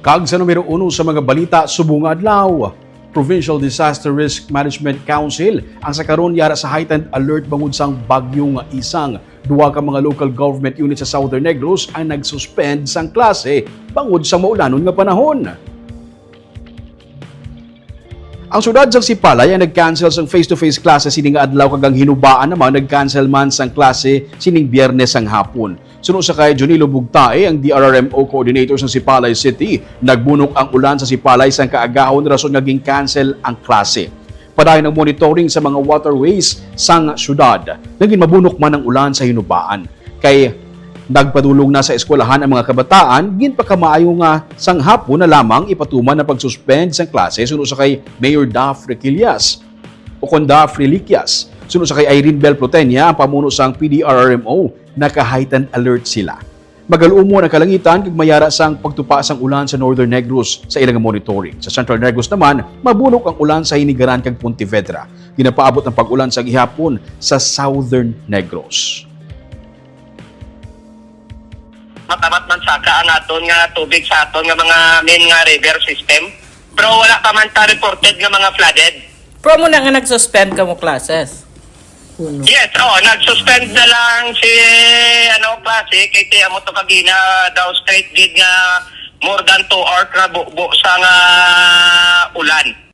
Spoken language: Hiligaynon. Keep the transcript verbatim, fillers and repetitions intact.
Kag sa numero uno sa mga balita subong nga adlaw, Provincial Disaster Risk Management Council ang sa karon yara sa heightened alert bangod sang bagyo nga Isang. Duha ka mga local government unit sa Southern Negros ang nag-suspend sang klase bangod sa maulanon nga panahon. Ang siyudad sang Sipalay ang nag-cancel sang face-to-face classes sini nga adlaw, kag ang Hinubaan naman nag-cancel man sang klase sining Biyernes sang hapon. Suno sa kay Junilo Bugtae, ang D R R M O coordinator sa Sipalay City, nagbunok ang ulan sa Sipalay sang kaagahon, rason nga gin-cancel ang klase. Padayon ang monitoring sa mga waterways sang siyudad. Nagin mabunok man ang ulan sa Hinubaan. Kay nagpadulong na sa eskwelahan ang mga kabataan, ginpakamaayo nga sang hapon na lamang ipatuman ang pag-suspend sang klase suno sa kay Mayor Daph Requillas o kon Daph Reliquias. Suno sa kay Irene Bell Plotenia, ang pamuno sang P D R R M O, naka-heightened alert sila. Magaluumon ang kalangitan kag mayara sang pagtupa sang ulan sa Northern Negros sa ilang monitoring. Sa Central Negros naman, mabunok ang ulan sa Hinigaran kag Pontevedra. Ginapaabot ang pag-ulan sa gihapon sa Southern Negros. Matamat man saka ang aton nga tubig sa aton nga mga main nga river system. Pero wala pa man ta reported nga mga flooded. Pero mo na nga nag-suspend ka mo classes. Yes, oh, nag-suspend na lang si, ano, klase, kay tiya mo to kagina daw straight gid nga more than two hours na bubo sa nga ulan.